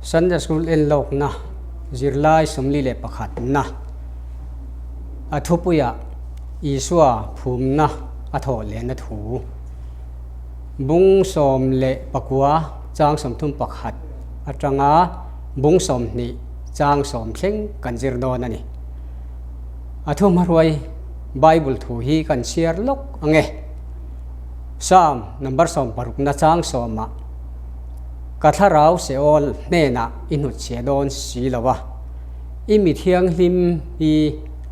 Sunday School enlawkna zirlai 41 na a thupuiah Isua phumna a thawh lehna thu bung 19 chang 31 atanga bung 20 chang 10 thleng kan zir dawn a ni. A thuhmahruai Bible thu hi kan chhiar lawk ang e. Psalm number 60 na chang 10 ah Ka thlarau Seol hnenah i hnutchhiah dawn si lo a, i mi thianghlim hi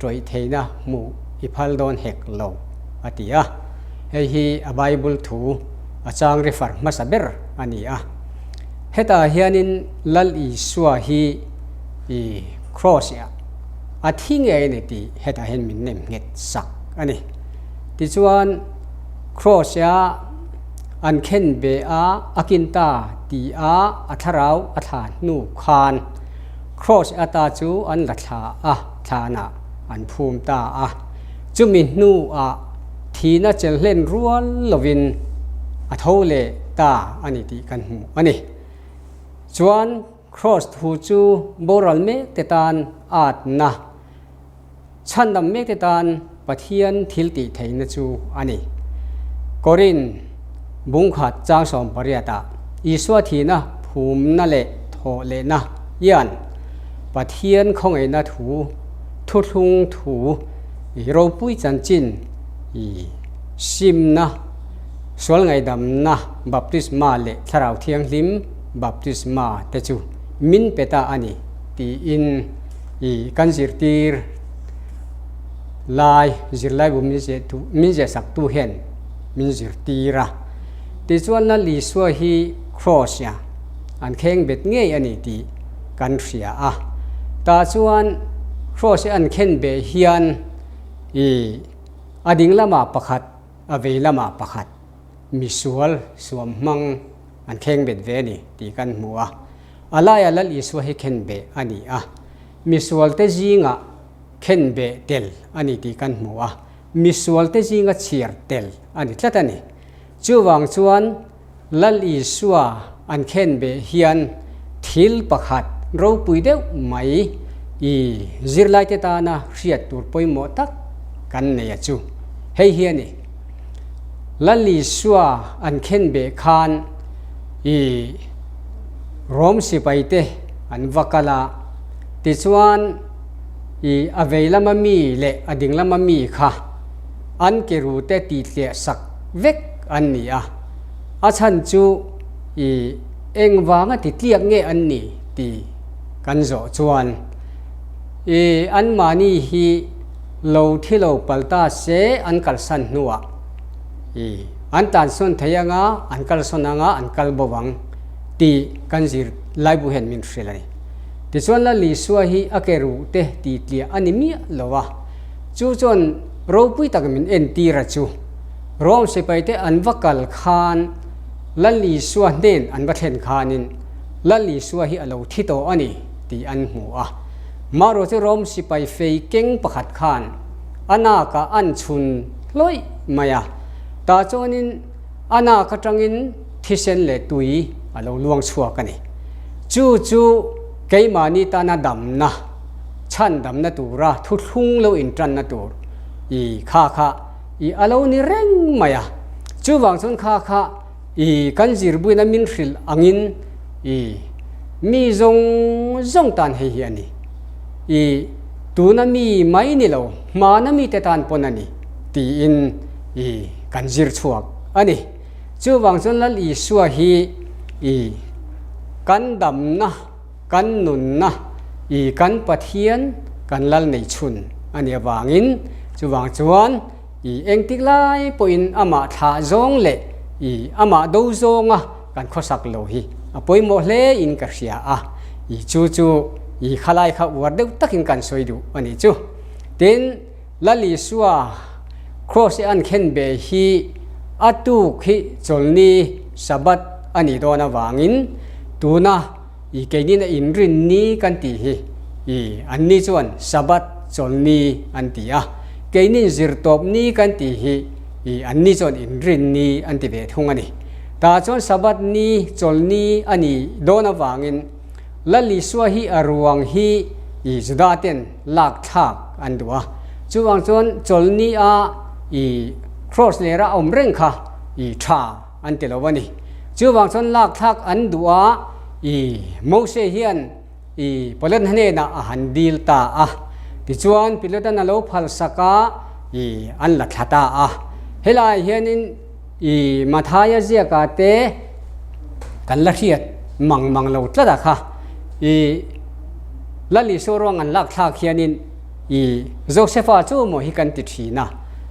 tawih theihna hmuh i phal dawn hek lo, a ti a. Hei hi a Bible thu a chang refer hmasa ber a ni a. Hetah hianin Lal Isua hi i Cross ah a thi ngei a ni tih hetah hian min nem nghet sak a ni. Tichuan Cross ah an khen ve a, a kin ta ti a a thlarau a thla hnu khan Cross ata chu an la thla a, thlanah an phum ta a. Chumi hnuah thihna chelhlen rual lovin a tho leh ta a ni tih kan hmu a ni. Chuan Cross thu chu boral mek te tan atna, chhandam mek te tan Pathian thil tih theihna chu a ni. Korin bungkhat chang 18 ah Isua thihna phumna leh thawh lehna hian Pathian khawngaihna thu, thuthlung thu, i ropui chanchin, i simna, sual ngaihdamna, baptisma leh Thlarau Thianghlim baptisma te chu min pe ta a ni tiin i kan zirtir lai zirlaibu min zeh tu min zeh sak tu hian min zirtir a. Tichuan Lal Isua hi Cross ah an kheng bet ngei a ni tih kan hria a. Tah chuan Cross an khen beh hian i a ding lamah pakhat a vei lamah pakhat misual suam hmang an kheng bet ve a ni tih kan hmu a. A laiah Lal Isua hi khen beh a ni a. Misualte zingah khen beh tel a ni tih kan hmu a. Misualte zinga chhiar tel a ni tlat a ni. Chuvang chuan Lal Isua an khen beh hian thil pakhat ropui deuh mai i zirlaite tana hriat tur pawimawh tak kan nei a chu. Hei hi a ni. Lal Isua an khen beh khan i Rom sipaite an va kal a, tichuan i a vei lama mi leh a ding lama mi kha an ke rute tihtleh sak vek an ni a. A chhan chu i engvanga titliak nge an ni tih kan zawh chuan i anmahni hi lo thi lo pal ta se an kalsan hnuah i an tlansawn thei anga an kalsawn anga an kal bo ang tih kan zir laibu hian min hrilh a ni. Tichuan Lal Isua hi a ke ruh te titliah a ni miah lo a, chu chuan ropui tak min entir a chu. Rome sipaite an va kal khan Lal Isua hnen an va thlen khanin Lal Isua hi a lo thi tawh a ni tih an hmu a. Marawh chu Rome sipai fei keng pakhat khan a nakah an chhun hlawih mai a, tah chuanin a nak atangin thisen leh tui a lo luang chhuak a ni. Chu chu keimahni tana damna, chhandamna tura thuthlung lo intanna tur i kha kha I a lo ni reng mai a, chuvang chuan kha kha i kan zirbuina min hrilh angin i mi zawng zawng tan hei hi a ni. I tuna mi mai ni lo, hmana mite tan pawn a ni tiin i kan zir chhuak a ni. Chuvang chuan Lal Isua hi i kan damna, kan nunna i kan Pathian kan lal nei chhun a nih avangin chuvang chuan i engtik lai pawhin amah thlah zawng leh i amah do zawnga kan khawsak lo hi a pawimawh hle in ka hria a, i chu chu i khalai kha uar deuh takin kan sawi duh a nih chu. Tin, Lal Isua Kraws i an khen be hi a tuk hi chawlhni Sabbath a nih dawn avangin tuna i keinin a inrin ni kan tih hi i anni chuan Sabbath chawlhni an ti a, keinin zirtawp ni kan tih hi i anni chuan inrin ni an ti ve thung a ni. Tah chuan Sabbath ni chawlhni a nih dawn avangin. Lal Isua hi a ruang hi i Juda ten lak thlak an duh a. Chuvang chuan chawlhni a i Cross lera awm reng kha i tha an ti lo a ni. Chuvang chuan lak thlak an duh a i Mose hian i Pilate hnenah a han dil ta a. Tichuan Pilate-an a lo phal sak a i an la thla ta a. Helaiah hianin i Mathaia ziakah te kan la hriat mang mang lo tlat a kha. I Lal Isua ruang an lak thlak hianin i Josepha chu maw hi kan ti thin a,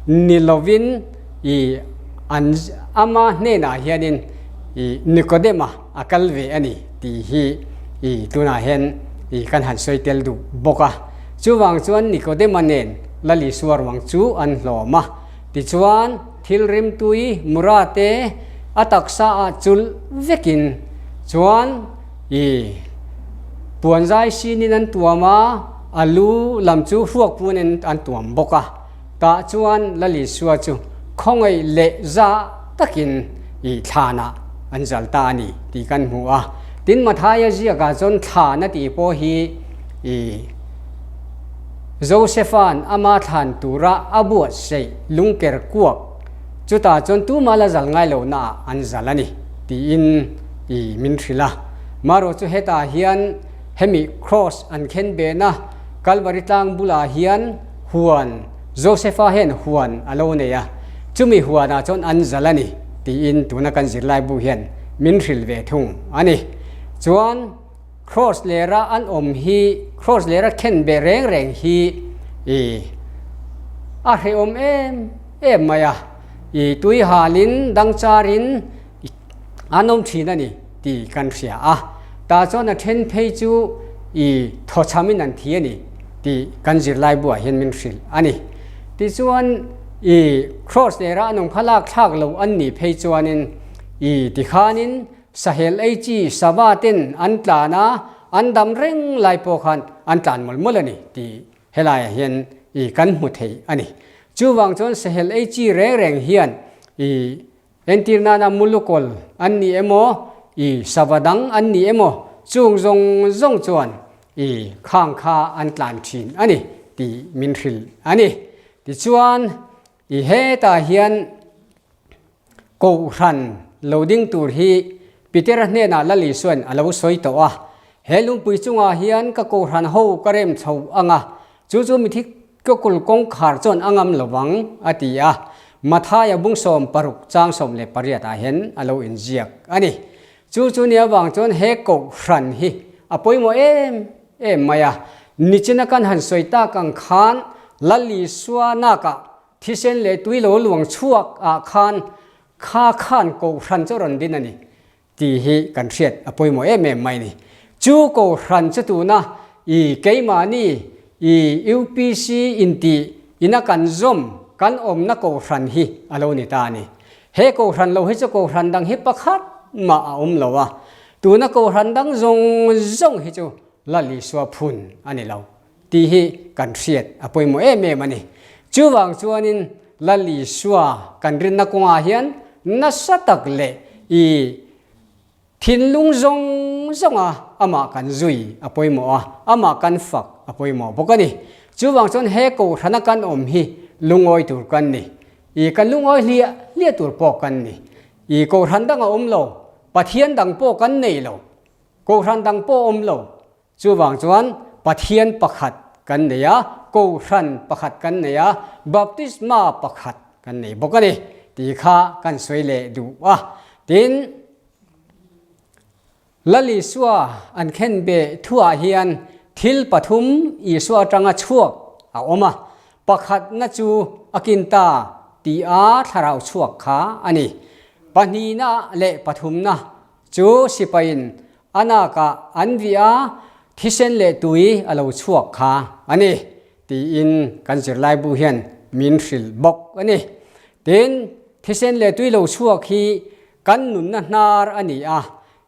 ni lovin i an ama hnenah hianin i Nikodema a kal ve a ni tih hi i tunah hian i kan han sawi tel duh bawk a. Chuvang chuan Nikodema nen Lal Isua ruang chu an hlawm a. Tichuan thil rimtui mura te a taksa ah chulh vekin chuan i puanzai sinin an tuam a, a lu lam chu hruak punin an tuam bawk a. Tah chuan Lal Isua chu khawngaih leh za takin i thlanah an zal ta a ni tih kan hmu a. Tin, Mathaia ziakah chuan thlan a tih pawh hi i Josepha'n ama thlan tura a buatsaih lungker kuak chutah chuan tumah la zal ngai lohnaah an zal a ni tiin i min hrilh a. Marawh chu hetah hian hemi Cross an khen behna Kalvari tlang bulah hian Huan, Josepha hian huan a lo nei a, chumi huanah chuan an zal a ni tiin tuna kan zirlaibu hian min hrilh ve thung a ni. Chuan Cross lera an awm hi, Cross lera khen beh reng reng hi i a hrehawm em em mai a, i tui halin dangcharin an awm thin a ni tih kan hria a, tah chuan a then phei chu i thawchhamin an thi a ni tih kan zirlai buah hian min hrilh a ni. Tichuan i Cross lera a nung kha lak thlak lo an nih phei chuanin i tikhanin sahel ei chi sava ten an tlan a, an dam reng lai pawh khan an tlan mawlh mawlh a ni tih helaiah hian i kan hmu thei a ni. Chuvang chuan sahel ei chi reng reng hian i Entir nana Mulukawl an ni emaw, i sava dang an ni emaw, chung zawng zawng chuan i khang kha an tlan thin a ni tih min hrilh a ni. Tichuan, i hetah hian Kohhran lo ding tur hi Petera hnenah Lal Isuain a lo sawi tawh a, He lungpui chungah hian ka Kohhran ho ka rem chho ang a, chu chu mithi Kawkul kawngkhar chuan a ngam lo vang, a ti a. Mathaia bung 16 chang 18 ah hian a lo inziak a ni. Chu chu nia vang chuan he kohhran hi a pawimawh em em mai a. Nichina kan han sawi tak ang khan Lal Isua nakah thisen leh tui lo luang chhuak ah khan kha khan kohhran chu a rawn din a ni. Tih hi kan hriat a pawimawh em em mai ni. Chu Kohhran chu tuna i keimahni i UPC intih ina kan zawm kan awmna Kohhran hi a lo ni ta a ni. He Kohhran lo hi chu Kohhran dang hi pakhat mah a awm lo a, tuna Kohhran dang zawng zawng hi chu Lal Isua phun a ni lo. Tih hi kan hriat a pawimawh em em a ni. Chuvang chuanin Lal Isua kan rinna kawngah hian nasa tak leh i thinlung zawng zawnga amah kan zui a pawimawh a, amah kan fak a pawimawh bawk a ni. Chuvang chuan he Kohhrana kan awm hi lungawi tur kan ni. I kan lungawi hliah hliah tur pawh kan ni. I Kohhran dang a awm lo, Pathian dang pawh kan nei lo, Kohhran dang pawh a awm lo. Chuvang chuan Pathian pakhat kan nei a, Kohhran pakhat kan nei a, Baptisma pakhat kan nei bawk a ni tih kha kan sawi leh duh a. Tin, Lal Isua an khen beh thuah hian thil pathum Isua atanga chhuak a awm a, pakhatna chu a kin ta tih a thlarau chhuak kha a ni. Pahnihna leh pathumna chu sipaiin A nakah an vih a, thisen leh tui a lo chhuak kha a ni, tiin kan zirlaibu hian min hrilh bawk a ni. Tin, thisen leh tui lo chhuak hi kan nunna hnar a ni a,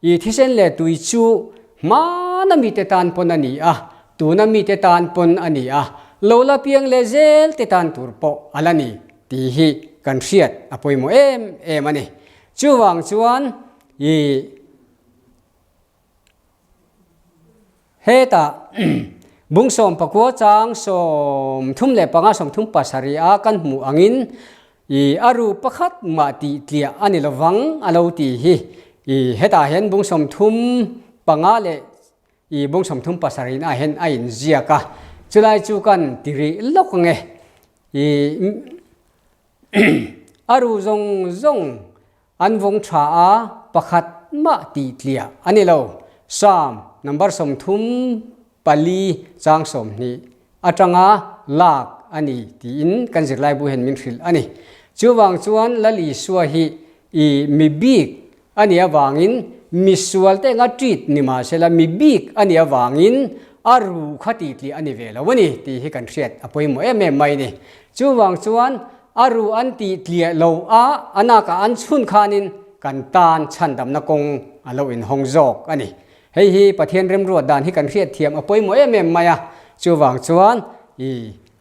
i thisen leh tui chu hmana mite tan pawn a ni a, tuna mite tan pawn a ni a, lo la piang leh zel te tan tur pawh a la ni tih hi kan hriat a pawimawh em em a ni. Chuvang chuan i. Hetah bung 19 chang 35 37 a kan hmuh angin i a ru pakhat mah tih tliah a ni lovang a lo ti hi. I hetah hian bung 35 leh i bung 37 ah hian a inziak a, chulai chu kan ti rih lawk ang e. I a ru zawng zawng An vawng tha a, pakhat mah tih tliah a ni lo. Psalm number 34 chang 20 atanga lak a ni tiin kan zirlaibu hian min hrilh a ni. Chuvang chuan Lal Isua hi i mi bik a nih avangin misual te anga treat ni mahsela mi bik a nih avangin a ru kha tih tliah a ni ve lo a ni tih hi kan hriat a pawimawh em em mai a ni. Chuvang chuan A ru an tih tliah lo a, a nakah an chhun khanin kan tan chhandamna kawng a lo inhawng zawk a ni. Hei hi Pathian remruat dan hi kan hriat thiam a pawimawh em em mai a, chuvang chuan i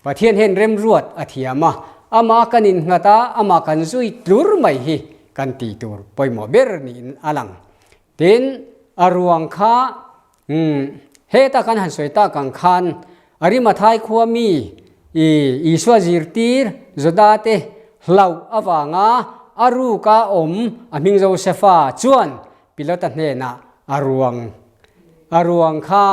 Pathian hian remruat a thiam a, amah kan innghat a, amah kan zui tlur mai hi kan tih tur pawimawh ber niin a lang. Tin, a ruang kha Umm, heta kan han sawi tak ang khan Arimathai khua mi i Isua zirtir Juda te hlauh avanga a ruka awm a hming Josefa chuan Pilata hnenah a ruang a ruang kha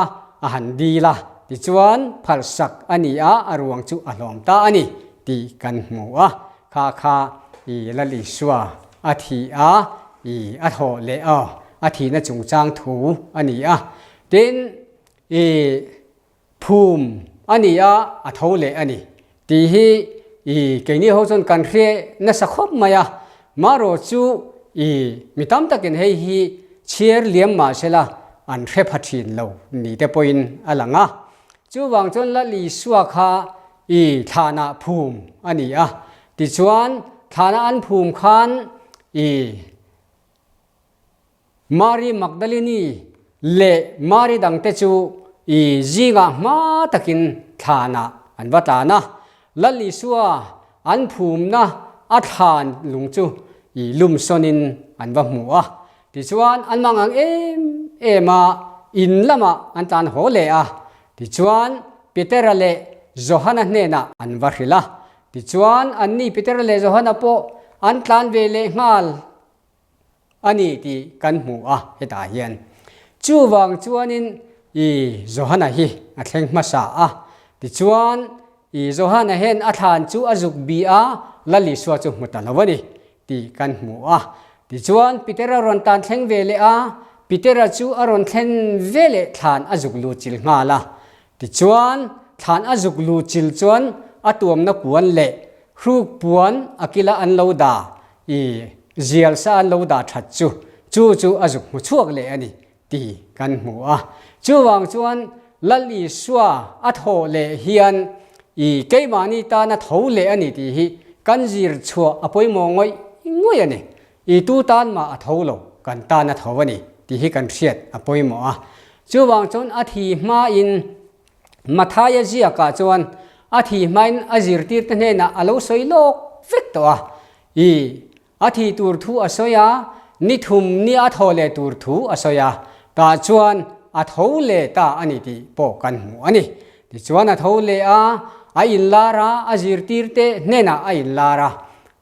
a han dil a, tichuan phalsak a ni a, a ruang chu a hlawm ta a ni tih kan hmu a, kha kha i Lal Isua a thi a, i a thawh leh a, a thihna chungchang thu a ni a. Tin, i phum a ni a, a tho leh a ni tih hi i keini ho chuan kan hre nasa khawp mai a. Marawh chu i mi tam takin hei hi chhiar liam mah sela an hre pha thin lo ni te pawhin a lang a. Chuvang chuan Lal Isua kha i thlanah phum a ni a. Tichuan thlanah an phum khan i Mari Magdalini leh Mari dangte chu i zingah hma takin thlanah an va tlan a. Lal Isua an phumna a thlan lung chu i lumsawnin an va hmu a. Tichuan an mangang em em a, in lamah an tlan haw leh a. Tichuan Petera leh Johana hnenah an va hrilh a. Tichuan anni Petera leh Johana pawh an tlan ve leh nghal a ni tih kan hmu a hetah hian. Chuvang chuanin i Johana hi a thleng hmasa a. Tichuan i Johana hian a thlan chu a zuk bi a, Lal Isua chu hmu ta lo a ni tih kan hmu a. Tichuan Petera rawn tan thleng ve leh a, Petera chu a rawn thlen ve leh thlan a zuk lut chil nghal a. Tichuan thlan a zuk lut chil chuan a tuamna puan leh hruk puan a kila an lo dah I zial sa an lo dah that chu, chu chu a zuk hmu chhuak leh a ni tih kan hmu a. Chuvang chuan Lal Isua a thawh leh hian i keimahni tana tho leh a ni tih hi kan zir chhuah a pawimawh ngawih ngawih a ni. I tu tan mah a tho lo, kan tan a tho a ni tih hi kan hriat a pawimawh a. Chuvang chuan a thi hmain Mathaia ziakah chuan a thi hmain a zirtirte hnenah a lo sawi lawk vek tawh a. I a thi tur thu a sawi a, ni thum ni a thaw leh tur thu a sawi a, tah chuan a tho leh ta a ni tih pawh kan hmu a ni. Tichuan a tho leh a, a inlar a, a zirtirte hnenah a inlar a.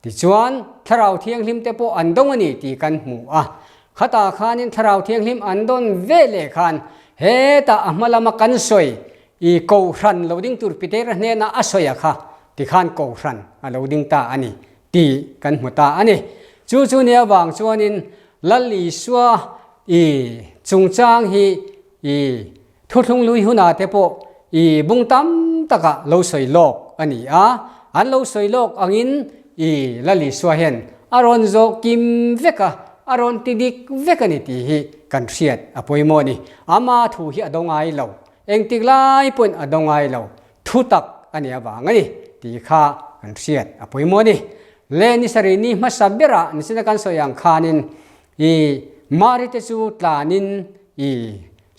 Tichuan Thlarau Thianghlimte pawh an dawng a ni tih kan hmu a. Khatah khanin Thlarau Thianghlim an dawn ve leh khan hetah a hma lama kan sawi i Kohhran lo ding tur Petera hnena a sawi a kha tikhan Kohhran a lo ding ta a ni tih kan hmu ta a ni. Chu chu nia vang chuanin Lal Isua i chungchang hi i Thuthlung lui hunah te pawh i bung tam takah lo sawi lawk a ni a, an lo sawi lawk angin i Lal Isua hian a rawn zawh kim vek a, a rawn ti dik vek a ni tih hi kan hriat a pawimawh a ni. Ama thu hi a do ngai lo, engtik lai pawhin a do ngai lo, thu tak a nih avang a ni tih kha kan hriat a pawimawh a ni. Le ni sarih ni hmasa berah nichina kan sawi ang khanin i Mari te chu tlanin i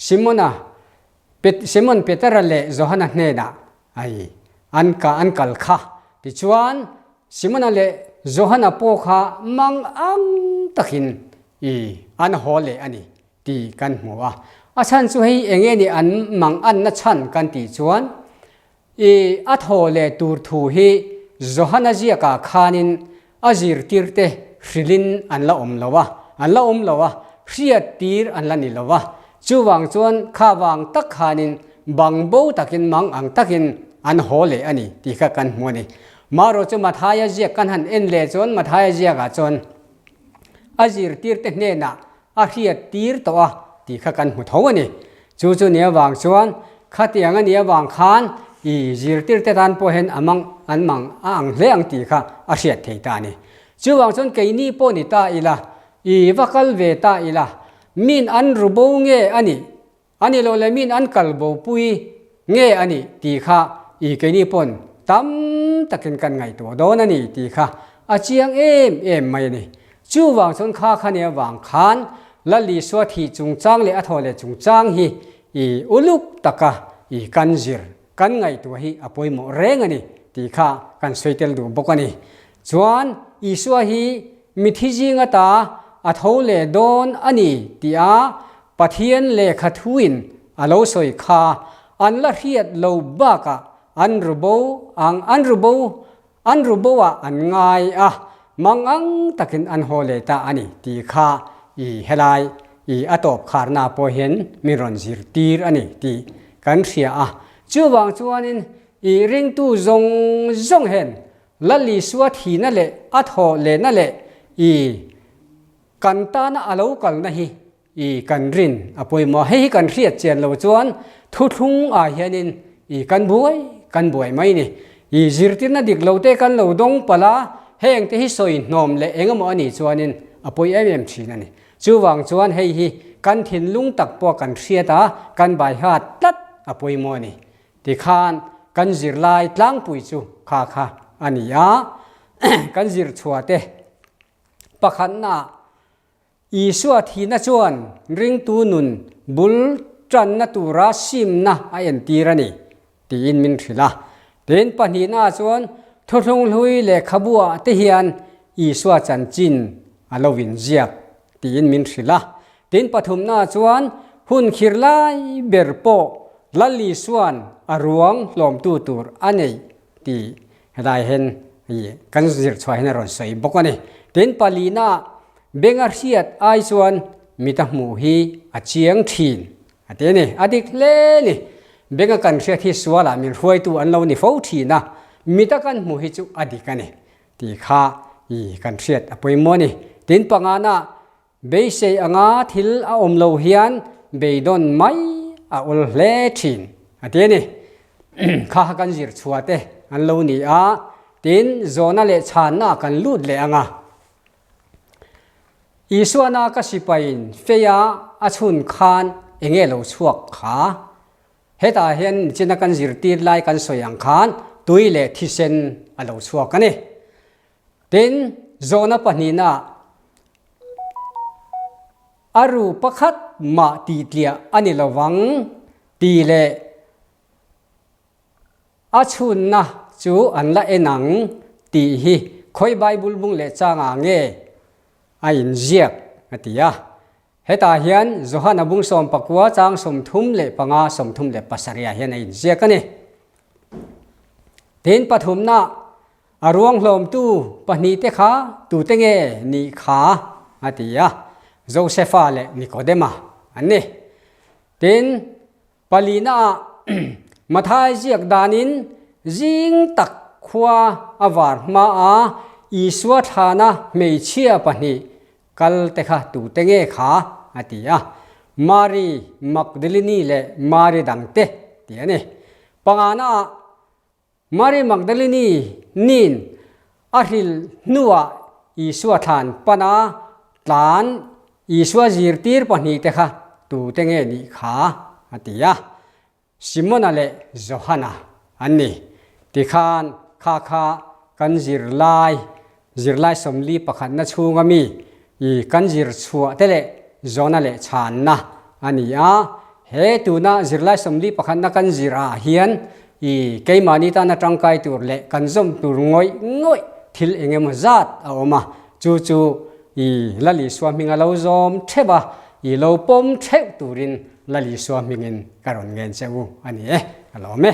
Simona, Simon Petera leh Johana hnenah ai an ka an kal kha. Tichuan, Simona leh Johana pawh kha mang ang takin i an haw leh a ni tih kan hmu a. A chhan chu hei eng nge ni an mang anna chhan kan tih chuan i a thaw leh tur thu hi Johana ziakah khanin a zirtirte hrilhin an la awm lo a, an la awm lo a, hriat tir an la ni lo a. Chuvang chuan kha vang tak khanin bang bo takin mang ang takin an haw leh a ni tih kha kan hmu a ni. Marawh chu Mathaia ziak kan han en leh chuan Mathaia ziakah chuan a zirtirte hnenah a hriat tir tawh a tih kha kan hmu tho a ni. Chu chu nia vang chuan khatiang a nih avang khan i zirtirte tan pawh hian a mang an mang a ang hle ang tih kha a hriat thei ta a ni. Chuvang chuan keini pawh ni ta ila, i va kal ve ta ila, min an ru bo nge a nih A ni lo le min an kal bopui nge a nih tih kha i keini pawn tam takin kan ngaihtuah dawn a ni tih kha a chiang em em mai a ni. Chuvang chuan kha kha nia vang khan Lal Isua thih chungchang leh a thaw leh chungchang hi i uluk taka i kan zir, kan ngaihtuah hi a pawimawh reng a ni tih kha kan sawi tel duh bawk a ni. Chuan Isua hi mithi zing ata a tho leh dawn a ni tih a Pathian lehkha thuin a lo sawi kha an la hriat lo bakah an ru bo ang an ru bo an ru bo ah an ngai a, mang ang takin an haw leh ta a ni tih kha i helai i a tawp kharna pawh hian min rawn zirtir a ni tih kan hria a. Chuvang chuanin i ringtu zawng zawng hian Lal Isua thihna leh a thawh lehna leh i Kan tana a lo kalna hi i kan rin a pawimawh. Hei hi kan hriat chian lo chuan thuthlung ah hianin i kan buai kan buai mai ni. I zirtirna dik lo te kan lo dawng palh a, heng te hi sawi hnawm leh eng emaw a nih chuanin a pawi em em thin a ni. Chuvang chuan hei hi kan thinlung tak pawh kan hriat a, kan baihat tlat a pawimawh a ni. Tikhan kan zirlai tlangpui chu kha kha a ni a, kan zirchhuah te Pakhatna, Isua thihna chuan ringtu nun bul tanna tura simna a entir a ni, tiin min hrilh a. Tin, pahnihnaah chuan Thuthlung Hlui lehkhabuah te hian Isua chanchin a lo inziak, tiin min hrilh a. Tin, pathumnaah chuan hun khir lai ber pawh Lal Isua'n a ruang hlawmtu tur a neih tih Helai hian i kan zir chhuah hian a rawn sawi bawk a ni. Tin, palina benga hriat ai chuan mita hmuh hi a chiang thin a ti a ni. A dik hle a ni. Benga kan hriat hi sualah min hruaitu an lo ni fo thin a, mita kan hmuh hi chu a dik a ni tih kha i kan hriat a pawimawh a ni. Tin, pangana Beisei anga thil a awm lo hian beidawn mai a awl hle thin a ti a ni. Kha kha kan zir chhuah te an lo ni a, tin zawhna leh chhanna kan lut leh ang a. Isuana ka sipaiin feia a chhun khan enge lo chhuak kha? Hetah hian nichina kan zirtir lai kan sawi ang khan tui leh thisen a lo chhuak a ni. Tin, zawhna pahnihna a ru pakhat mah tih tliah a ni lovang tih leh a chhunna chu an la en ang tih hi khawi Bible bung leh changah nge a inziak a ti a. Hetah hian Johana bung 14 chang 35 37 ah hian a inziak a ni. Tin, pathumna a ruang hlawmtu pahnihte kha tute nge nih kha a ti a, Josefa leh Nikodema an ni. Tin, Palina ah Mathai ziak danin zing tak khua a var hma a Isua thlana hmeichhia pahnih kal te kha tute nge kha a ti a, Mari Magdalini leh Mari dangte ti a ni. Pangana ah Mari Magdalini nin a hrilh hnuah Isua thlan pana tlan Isua zirtir pahnihte kha tute nge nih kha a ti a, Simona leh Johana an ni. Tikhan kha kha kan zirlai, zirlai 41 pakhatna chhunga mi i kan zir chhuah te leh zawhna leh chhanna a ni a. He tuna zirlai 41 pakhatna kan zir ah hian i keimahni tana tangkai tur leh kan zawm tur ngawih ngawih thil eng emaw zat a awm a, chu chu i Lal Isua hming a lo zawm theuh a. I lo pawm theuh turin Lal Isua hmingin ka rawn ngen che u a ni e, ka lawm e.